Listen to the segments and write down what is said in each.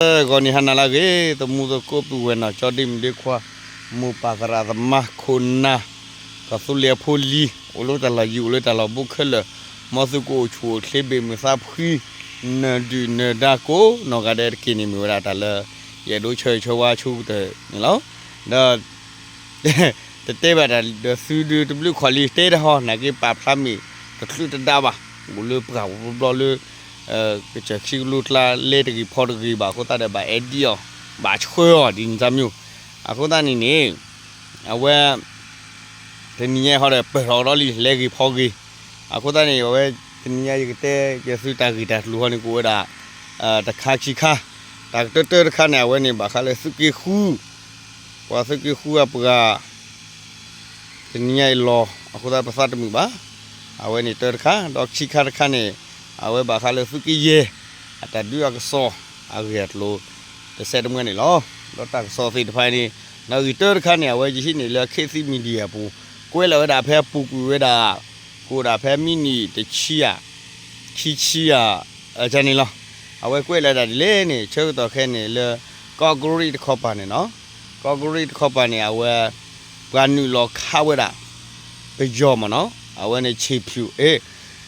ဂီၤနံၤဟါနၤလၢအဂ့ၤ, သမူသကိးပုၢ်ဝဲၢ်နီၢ်ကၠီဒ့မုၣ်ဒ့ခွါ, မိၢ်ပၢ်သရၣ်သမါခိၣ်နၢ်, ကီၢ်သူလ့ၤအဖိလံၤ, အိၣ်လၢတၢ်လီၢ်ယံၤ အိၣ်လၢတၢ်လီၢ်ဘူးခဲလၢာ်, မ်သုကအိၣ်ဆူၣ်အိၣ်ချ့ဘ့ၣ်မုာ်သးဖှံ, နၢၤဒုၣ်နၢၤဒါကိးနီၢ်ဂၤဒဲးတက့ၢ်န့ၣ် မ့ၢ်ဝဲဒၣ်တၢ်လၢ ယအဲၣ်ဒိးဆၢဂ့ၤဆၢဝါဆိကတၢၢ်န့ၣ်လီၤ. ဒီး တတဲဘၣ်တၢ်ဒီးသုဒုတဘျုးခီၣ်လံ တဲတဟီ နာ်က့ပာ်ဖျါမ့ၢ်တချုးတဒါဘၣ်, အိၣ်လၢပှၢ်ပူၤဘျီလၢ ကစၢၢ်ခံကလိကျါလဲတဂ့ၤဖီတဂ့ၤဘၣ်အဃိသတးဒီး ဘၣ် edit အီၤ ဘၣ်ဆှၢအီၤဒ်န့ၣ်တၢ်မံၤ, အဃိသတးန့ၣ်န့ၣ် အဝဲ တနံၤညါအံၤဟီဒီး ပၢၢ်ထီၣ်ကဒီးလံ လဲဂ့ၤဖီဂ့ၤ, အဃိသတးန့ၣ် အဝဲ တနံၤညါယကတဲယသုတၢ်ဂ့ၢ်တၢ်ကျိၤဟီန့ၣ် ကအိၣ်ဝဲဒၣ် တခါခံခါ, တၢ်ကတၢၢ်တၢၢ်တခါန့ၣ် အဝဲန့ၣ် ဘၣ်ဃးလၢသုးက့ဃု ပှၤသုးက့ဃုအပှၤ တနံၤညါအံၤလီၤ အဃိသတးပသးတမုာ်ဘၣ်, အဝဲန့ၣ်တၢ်တခါ, ဒီးခံခါတခါန့ၣ် အဝဲဘၣ်ဃးလၢသုးက့ယဲၢ် အတၢ်ဒုးအကစီၣ်အဂ့ၢ်အကျိၤ တစဲးတမှဲန့ၣ်လီၤ. ဒီးတၢ်ကစီၣ်သ့ၣ်တဖၣ်န့ၣ် ဒီးဂ့ၢ်တၢ်တခါန့ၣ် အဝဲယဟံးန့ၢ်လၢ ခေတ်သစ် Media အပူၤ ကွဲးလီၤဝဲဒၣ်ဖဲအပူၤကွံာ်ဝဲဒၣ် ကအိၣ်ဒၣ်ဖဲမံးနံးတဆံယၤ ခံဆံယၤ န့ၣ်လီၤ. အဝဲကွဲးလီၤဒၣ်ဒ်လဲၣ်န့ၣ် ဆၢကတီၢ်ခဲအံၤန့ၣ်လၢ ကီးကရံးတခီပၤန့ၣ်နီၤ, ကီးကရံးတခီပၤန့ၣ် အဝဲ ပှၤနုာ်လီၤခးဝဲဒၣ် ပယီၤမ့ၢ်နီၤ, အဝဲန့ၣ် ခြေပြုတ်,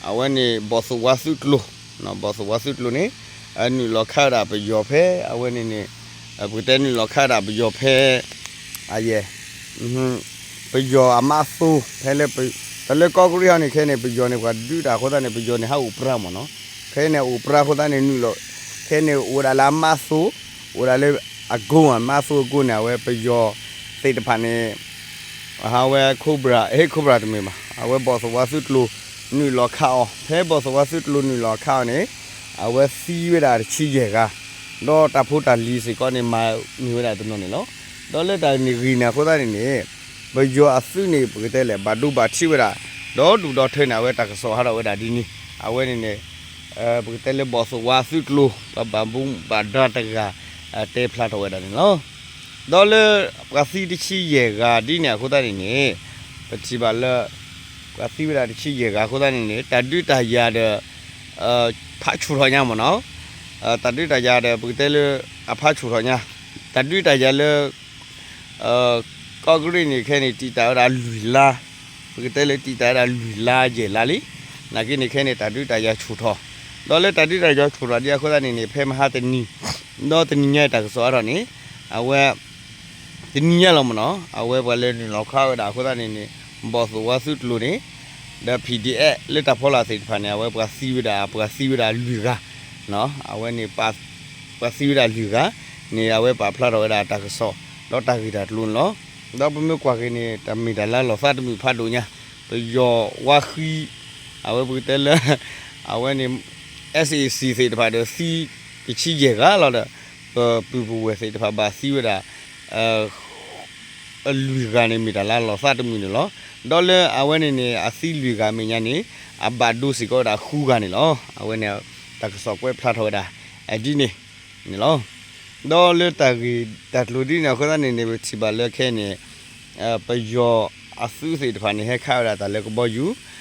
အဝဲန့ၣ် ဘီၣ်သိၣ်ဝါသုးကျိၤ, ဘီၣ်သိၣ်ဝါသုးကျိၤန့ၣ် နုာ်လီၤခးဝဲဒၣ်ပယီၤဖဲ အဝဲန့ၣ်န့ၣ် ပကတဲနုာ်လီၤခးဝဲဒၣ်ပယီၤဖဲ အယဲၢ် ပယီၤအမးသိ ဖဲလၢ တၢ်လၢကီးကရံးဟီန့ၣ် ခဲအံၤန့ၣ် ပယီၤန့ၣ် ပှၤဒုးတၢ်အဃိသတးန့ၣ် ပယီၤန့ၣ် ဟးအိၣ်ပြၢမ့ၢ်နီၤ, ခဲအံၤန့ၣ် အိၣ်ပြၢအဃိသတးန့ၣ် နုာ်လီၤ ခဲအံၤန့ၣ် အိၣ်ဝဲဒၣ်လၢအမးသိ အိၣ်ဝဲဒၣ်လၢအကိ မးသိအကိန့ၣ် အဝဲပယီၤသ့ၣ်တဖၣ်န့ၣ် အဝဲ Cobra, အဲ Cobra တမ့ၢ်ဘၣ်, အဝဲဘီၣ်သိၣ်ဝါသုးကျိၤ နုာ်လီၤခးအီၤ, ဖဲဘီၣ်သိၣ်ဝါသုးကျိၤနုာ်လီၤခးအီၤန့ၣ် အဝဲသံဝဲဒၣ်တဆံယဲၢ်ဂၤ, ဒီးတၢ်ဖိတၢ်လံၤစ့ၢ်ကီးန့ၣ် မၤန့ၢ်ဝဲဒၣ်တနီၤန့ၣ်လီၤ. ဒီးလၢတၢ်န့ၣ်ဂ့ၢ်န့ၣ်အဃိသတးန့ၣ်န့ၣ် ပယီၤအသုးန့ၣ် ပကတဲလဲၣ် ဘၣ်ဒိဘၣ်ထံးဝဲဒၣ် ဒီးဒူၣ်ဒီးထၢန့ၣ် အဝဲတၢ်ကစီၣ်ဟးထီၣ်ဝဲဒၣ်ဒ်န့ၣ် အဝဲန့ၣ်န့ၣ် ပကတဲလၢဘီၣ်သိၣ်ဝါသုးကျိၤ ပှၤဘၣ်မူဘၣ်ဒါတဂၤ တဲဖျါထီၣ်ဝဲဒၣ်န့ၣ်လီၤ. ဒီးလၢပှၤသံတဆံယဲၢ်ဂၤဒ်န့ၣ်အဃိသတးန့ၣ်န့ၣ် ပထံၣ်ဘၣ်လၢ ပှၤသံဝဲဒၣ်တဆံယဲၢ်ဂၤအဃိသတးန့ၣ်န့ၣ် တၢ်ဒုးတၢ်ယၤဒီး ဖးဆူၣ်ထီၣ်ညါမ့ၢ်နီၤ, တၢ်ဒုးတၢ်ယၤဒီး ပကတဲလၢ အဖးဆူၣ်ထီၣ်ညါ, တၢ်ဒုးတၢ်ယၤလၢ ကီးကရံးန့ၣ် ခဲအံၤန့ၣ် တံာ်တာ်ဝဲဒၣ်လွံၢ်လါ, ပကတဲလၢတံာ်တာ်ဝဲဒၣ်လွံၢ်လါယဲၢ်လါလံ, နာ်က့န့ၣ် ခဲအံၤန့ၣ် တၢ်ဒုးတၢ်ယၤဆူၣ်ထီၣ်, ဒီးလၢတၢ်ဒုးတၢ်ယၤဆူၣ်ထီၣ်ဒ်အဃိသတးန့ၣ်န့ၣ် ဖဲမဟါတနံၤ ဒီးတနံၤညါအံၤတၢ်ကစီၣ်အါထီၣ်န့ၣ် အဝဲ တနံၤညါလီၤမ့ၢ်နီၤ အဝဲပှၤလဲၤနုာ်လီၤခးဝဲဒၣ်အဃိသတးန့ၣ်န့ၣ် ဘီၣ်သိၣ်ဝါသုးကျိၤန့ၣ် ဒီး PDF လၢတၢ်ဖီလာ်သ့ၣ်တဖၣ်န့ၣ် အဝဲပှၤသံဝဲဒၣ် ပှၤသံဝဲဒၣ်လွံၢ်ဂၤ, အဝဲန့ၣ် ပှၤသံဝဲဒၣ်လွံၢ်ဂၤန့ၣ် အဝဲပာ်ဖျါထီၣ်ဝဲဒၣ်တၢ်ကစီၣ် ဒီးတၢ်ဂ့ၢ်တၢ်ကျိၤန့ၣ်လီၤ. ဒီးပမ့ၢ်ကွၢ်က့ၤန့ၣ် တၢ်မ့ၢ်တၢ်လၢလီၤသးတမုာ်ဖးဒိၣ်ညါ, ပယီၤဝါဃံ အဝဲပကတဲလၢ အဝဲန့ၣ် SAC သ့ၣ်တဖၣ်ဒီးသံတဆံယဲၢ်ဂၤလီၤဒီး ပပုၢ်ပဝဲၢ်သ့ၣ်တဖၣ်ဘၣ်သံဝဲဒၣ် လွံၢ်ဂၤန့ၣ်မ့ၢ်တၢ်လၢလီၤသးတမုာ်န့ၣ်လီၤ. ဒီးလၢအဝဲန့ၣ်န့ၣ် အသံလွံၢ်ဂၤအမဲာ်ညါန့ၣ် အဘၣ်ဒိစ့ၢ်ကီးဝဲဒၣ်ဃုဂၤန့ၣ်လီၤ. အဝဲန့ၣ် တၢ်ကစီၣ်ကွဲးဖျါထီၣ်ဝဲဒၣ် ဒ်န့ၣ်န့ၣ်လီၤ. ဒီးလၢတၢ်ဂ့ၢ်တၢ်ကျိၤဒ်န့ၣ်အဃိသတးန့ၣ်န့ၣ် ပထံၣ်ဘၣ်လၢခဲအံၤန့ၣ် ပယီၤအသုးသ့ၣ်တဖၣ်န့ၣ် ဟဲခးဝဲဒၣ်တၢ်လၢကဘီယူၤ, ဒီးခီ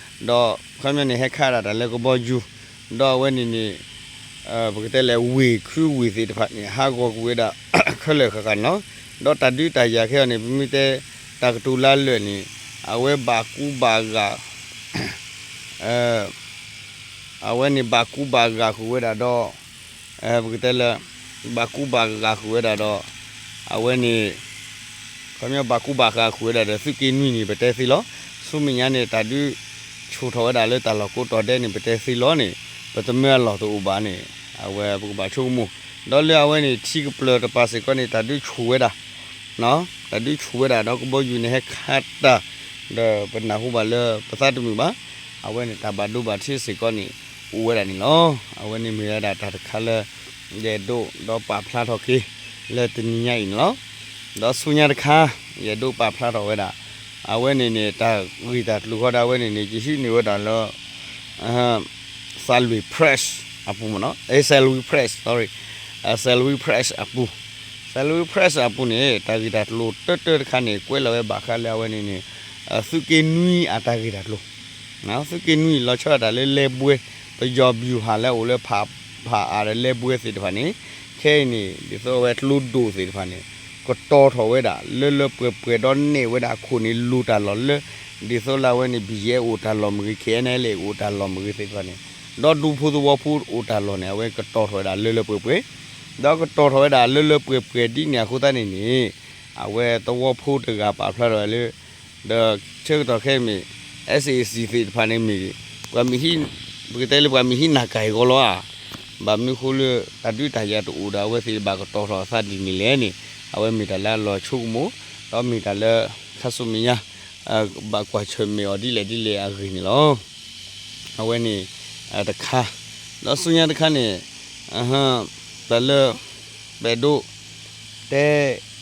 ပညီန့ၣ် ဟဲခးဝဲဒၣ်တၢ်လၢကဘီယူၤ, ဒီးအဝဲန့ၣ်န့ၣ် ပကတဲလဲၣ် ဝ့ၢ်ခုဝ့ၢ်သ့ၣ်တဖၣ်န့ၣ် ဟးဂီၤကွံာ်ဝဲဒၣ် ခဲလၢာ်ဃၣ်ဃၣ်န့ၣ်လီၤ. ဒီးတၢ်ဒုးတၢ်ယၤခဲအံၤန့ၣ် ပမ့ၢ်တဲ တၢ်ကတိၤလၢအလၢာ်န့ၣ် အဝဲဘၣ်ကူဘၣ်ဂာ် အဝဲန့ၣ်ဘၣ်ကူဘၣ်ဂာ်ဃုာ်ဝဲဒၣ်ဒီး ပကတဲလၢ ဘၣ်ကူဘၣ်ဂာ်ဃုာ်ဝဲဒၣ်ဒီး အဝဲန့ၣ် ခီပညီဘၣ်ကူဘၣ်ဂာ်ဃုာ်ဝဲဒၣ်ဒီး သုးက့နွံန့ၣ် ပတဲသ့လီၤ. ဆူမဲာ်ညါန့ၣ် တၢ်ဒုးဆူၣ်ထီၣ်ဝဲဒၣ်လၢတၢ်လီၢ်ကိးတီၤဒဲးန့ၣ် ပတဲသ့လီၤန့ၣ် ပတမၢအလီၢ်တအိၣ်ဘၣ်န့ၣ် အဝဲပကဘၣ်ဆိကမိၣ်, ဒီးလၢအဝဲန့ၣ် ထံကပျၢၤတပၤစ့ၢ်ကီးန့ၣ် တၢ်ဒုးဆူၣ်ဝဲဒၣ် တၢ်ဒုးဆူၣ်ဝဲဒၣ်ဒီး ကဘီယူၤန့ၣ် ဟဲခးတၢ် ဒီးပနၢ်ဟူဘၣ်လၢပသးတမုာ်ဘၣ်, အဝဲန့ၣ်တၢ်ဘၣ်ဒိဘၣ်ထံးစ့ၢ်ကီးန့ၣ် အိၣ်ဝဲဒၣ်န့ၣ်လီၤ. အဝဲန့ၣ်မ့ၢ်ဝဲဒၣ်တၢ်တခါလၢ ယအဲၣ်ဒိးဒီးပာ်ဖျါထီၣ်က့ၤ လၢတနံၤညါအံၤန့ၣ်လီၤ. ဒီးဆူညါတခါ ယအဲၣ်ဒိးပာ်ဖျါထီၣ်ဝဲဒၣ် အဝဲန့ၣ်န့ၣ် တၢ်ဂ့ၢ်တၢ်ကျိၤဃီဒီး အဝဲန့ၣ်န့ၣ် ယဟံးန့ၢ်ဝဲဒၣ်လၢ Salween Press အပူၤမ့ၢ်နီၤ, အဲ Salween Press, sorry, Salween Press အပူၤ, Salween Press အပူၤန့ၣ် တၢ်ဂ့ၢ်တၢ်ကျိၤတၢတၢတခါန့ၣ် ကွဲးလီၤဝဲဘၣ်ဃးလၢအဝဲန့ၣ်န့ၣ် သုးက့နွံအတၢ်ဂ့ၢ်တၢ်ကျိၤ, သုးက့နွံလီၤဆီဒၣ်တၢ်လၢလဲဘွဲ ပယီၤဘျူးဟးလၢအအိၣ်လၢဖးအါဒီးလဲဘွဲသ့ၣ်တဖၣ်န့ၣ် ခဲအံၤန့ၣ် ဒ်သိးအဝဲကျိဒိၣ်သ့ၣ်တဖၣ်န့ၣ် ကတီၤထီၣ်ဝဲဒၣ် လၢလၢပှဲၤပှဲၤဒီးနဲၣ်ဝဲဒၣ်အခိၣ်န့ၣ် လိၤတၢ်လီၢ်လၢ ဒ်သိးလၢအဝဲန့ၣ် ဘံယဲၢ်အိၣ်တၢ်လီၢ်မ့ၢ်ဂ့ၤ ခ့ၣ်အဲၣ်အဲၣ်လ့ၣ်အိၣ်တၢ်လီၢ်မ့ၢ်ဂ့ၤသ့ၣ်တဖၣ်န့ၣ် ဒီးဒူဖိသဝီဖိအိၣ်တၢ်လီၢ်န့ၣ် အဝဲကတီၤထီၣ်ဝဲဒၣ်လၢလၢပှဲၤပှဲၤ ဒီးကတီၤထီၣ်ဝဲဒၣ်လၢလၢပှဲၤပှဲၤဒ်န့ၣ်အဃိသတးန့ၣ်န့ၣ် အဝဲသဝီဖိတဂၤပာ်ဖျါထီၣ်ဝဲလၢ ဒီးဆၢကတီၢ်ခဲအံၤမ့ၢ် SAC သ့ၣ်တဖၣ်န့ၣ်မ့ၢ် ပှၤမ့ၢ်ဟံး ပကတဲလၢပှၤမ့ၢ်ဟံးနၤကၤအံၤဂီၢ်လီၤဧါ. ဘၣ်မနုၤဃိလၢ တၢ်ဒုးတၢ်ယၤတအိၣ်ဒီး အဝဲသ့ၣ်ဘၣ်ကတီၤထီၣ်အသးဒ်န့ၣ်လဲၣ်န့ၣ် အဝဲမ့ၢ်တၢ်လၢအလီၤဆိကမိၣ် ဒီးမ့ၢ်တၢ်လၢ ခါဆူမဲာ်ညါ ဘၣ်ကွၢ်ဆၢၣ်မဲာ်အီၤဒ်လဲၣ်ဒ်လဲၣ်အဂ့ၢ်န့ၣ်လီၤ. အဝဲန့ၣ် တခါ ဒီးဆူညါတခါန့ၣ် တၢ်လၢ ပအဲၣ်ဒိး တဲ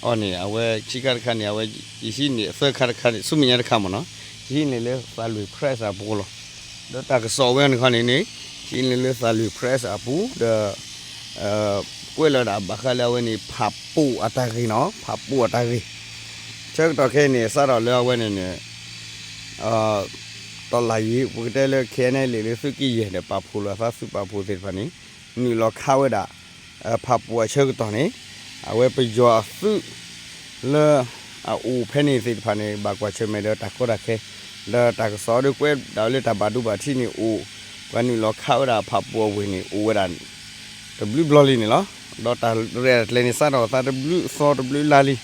အီၤန့ၣ် အဝဲခံခါတခါန့ၣ် အဝဲ ယဟံးန့ၢ်အသၢခါတခါန့ၣ် ဆူမဲာ်ညါတခါမ့ၢ်နီၤ ယဟံးန့ၢ်လၢသးလွံၢ် press အပူၤလီၤ. ဒီးတၢ်ကစီၣ်ဝဲန့ၣ်ခီန့ၣ်န့ၣ် ယဟံးန့ၢ်လၢသးလွံၢ် press အပူၤ ဒီး ကွဲးလီၤဒၣ်ဘၣ်ဃးလၢအဝဲန့ၣ် ဖးပူၤအတၢ်ဂ့ၢ်နီၤ ဖးပူၤအတၢ်ဂ့ၢ် ဆၢကတီၢ်ခဲအံၤန့ၣ် စးထီၣ်လၢအဝဲန့ၣ်န့ၣ် တီၢ်လၢ်ယံၤ ပကတဲလၢ ခ့ၣ်အဲၣ်အဲၣ်လ့ၣ် လၢသုးက့ယဲၢ်ဒီးပာ်ဖှိၣ်လိာ်အသးသုးပာ်ဖှိၣ်သ့ၣ်တဖၣ်န့ၣ် နုာ်လီၤခးဝဲဒၣ် ဖးပူၤအဆၢကတီၢ်န့ၣ် အဝဲပယီၤအသုး လၢအအိၣ်ဖဲန့ၣ်သ့ၣ်တဖၣ်န့ၣ် ဘၣ်ကွၢ်ဆၢၣ်မဲာ်ဒီးတၢ်ကီတၢ်ခဲ ဒီးတၢ်ကစီၣ်ဒီးကွဲးဒၣ်လၢတၢ်ဘၣ်ဒိဘၣ်ထံးန့ၣ်အိၣ် ပှၤနုာ်လီၤခးဝဲဒၣ်ဖးပူၤအဝ့ၢ်န့ၣ် အိၣ်ဝဲဒၣ် တဘျုးဘျီလံန့ၣ်လီၤ. ဒီးတၢ်ရဲၣ်တၢ်ကျဲၤန့ၣ် စးထီၣ်အသးတဘျုးသီတဘျုးလါလံ.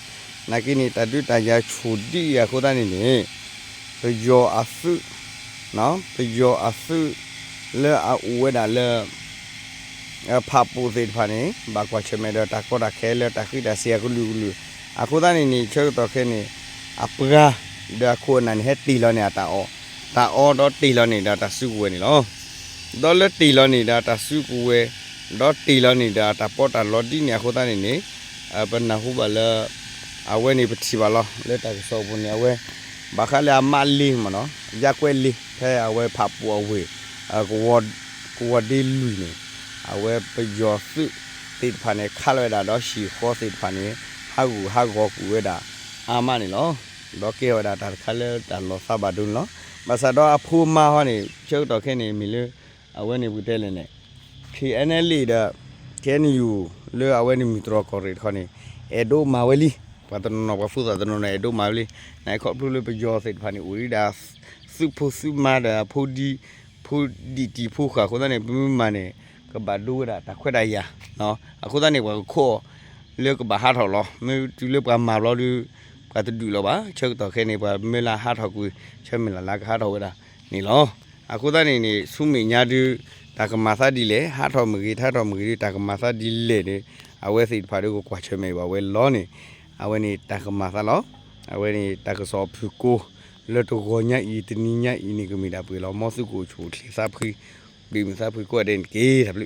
နာ်က့န့ၣ် တၢ်ဒုးတၢ်ယၤဆူၣ်ဒံးအံၤအဃိသတးန့ၣ်န့ၣ် ပယီၤအသုး ပယီၤအသုး လၢအအိၣ်ဝဲဒၣ်လၢ ဖးပူၤသ့ၣ်တဖၣ်န့ၣ် ဘၣ်ကွၢ်ဆၢၣ်မဲာ်ဒီးတၢ်ကီတၢ်ခဲလၢတၢ်ဃံးတၢ်စ့ၤအကလုာ်ကလုာ် အဃိသတးန့ၣ်န့ၣ် ဆၢကတီၢ်ခဲအံၤန့ၣ် အပှၤ ဒီးအခိၣ်အနၢ်န့ၣ် ဟဲတ့ၢ်လီၤန့ၢ်အတၢ်အီၣ် တၢ်အီဒီးတ့ၢ်လီၤန့ၢ်ဒီးတၢ်စုကဝဲၤန့ၣ်လီၤ. ဒီးလၢတ့ၢ်လီၤန့ၢ်ဒီးတၢ်စုကဝဲၤ ဒီးတ့ၢ်လီၤန့ၢ်ဒီးတၢ်ပီးတၢ်လီဒ်န့ၣ်အဃိသတးန့ၣ်န့ၣ် ပနၢ်ဟူဘၣ်လၢ အဝဲန့ၣ်ပထံၣ်ဘၣ်လီၤ လၢတၢ်ကစီၣ်ပူၤန့ၣ် အဝဲ ဘၣ်ဃးလၢအမးလ့မ့ၢ်နီၤ ယါကွဲးလ့ ဖဲအဝဲဖးပူၤအဝ့ၢ် ကဝီၤဒ့လွံၢ်န့ၣ် အဝဲပယီၤသုးသ့ၣ်တဖၣ်န့ၣ် ခးလီၤဝဲဒၣ်ဒီးဟံၣ်ဃီသ့ၣ်တဖၣ်န့ၣ် ဟးဂူာ်ဟးဂီၤကွံာ်ဝဲဒၣ် အါမးန့ၣ်လီၤ. ဒီးကဲဝဲဒၣ်တၢ်တခါလၢတၢ်လီၤသးဘၣ်ဒိန့ၣ်လီၤ. ဘၣ်ဆၣ်ဒီးအဖိမါဟီန့ၣ် ဆၢကတီၢ်ခဲအံၤန့ၣ် မ့ၢ်လၢ အဝဲန့ၣ်ပကတဲလဲၣ်န့ၣ် ခ့ၣ်အဲၣ်အဲၣ်လ့ၣ်ဒီး ခ့ၣ်အဲၣ်ယူၣ် လၢအဝဲန့ၣ်မုၢ်တြီၢ်ကီၢ်ရ့ၣ်တခီန့ၣ် အဲၣ်ဒိးမၤဝဲလံ. ပှၤတနီၤနီၤ ပှၤဖိသၣ်တနီၤနီၤ အဲၣ်ဒိးမၤဝဲလံ. နခီဖျိလၢပယီၤသ့ၣ်တဖၣ်န့ၣ် အိၣ်ဒံးဒၣ် သုးဖိသုးမါဒီးအဖိဒံ ဖိဒံတံၤဖိဃာ်အဃိသတးန့ၣ် ပမ့ၢ်မၤန့ၣ် ကဘၣ်ဒိဝဲဒၣ်တၢ်ခွဲးတၢ်ယာ် အဃိသတးန့ၣ် ပှၤကခိးအီၤလၢကဘၣ်ဟးထီၣ်လီၤ. မ့ၢ်တုၤလၢပှၤမၤဘျီဒီး ပှၤတဒုးလီၤဘၣ်. ဆၢကတီၢ်ခဲအံၤန့ၣ် ပှၤမ့ၢ်လၢဟးထီၣ်ကွံာ် ဆၢမုၢ်လၢ်လၢကဟးထီၣ်ဝဲဒၣ်န့ၣ်လီၤ. အဃိသတးန့ၣ်န့ၣ် ဆူမဲာ်ညါဒုး တၢ်ကမၤသးဒ်လဲၣ် ဟးထီၣ်မ့ၢ်ဂ့ၤ တဟးထီၣ်မ့ၢ်ဂ့ၤဒုး တၢ်ကမၤသးဒ်လဲၣ်ဒီး အဝဲသ့ၣ်တဖၣ်ဒီးကကွၢ်ဆၢၣ်မဲာ်ဘၣ်ဝဲလီၤန့ၣ် အဝဲန့ၣ်တၢ်ကမၤသးလီၤ. အဝဲန့ၣ်တၢ်ကစီၣ်ဖုၣ်ကိာ် လၢတဂီၤညါအံၤ တနံၤညါအံၤန့ၣ် ကမ့ၢ်ဒၣ်ပှဲၤလီၤ. မ်သုကအိၣ်ဆူၣ်အိၣ်ချ့သးဖှံ ဘၣ်မုာ်သးဖှံကိးဂၤဒဲးန့ၣ်တက့ၢ်. တၢ်ဘျုး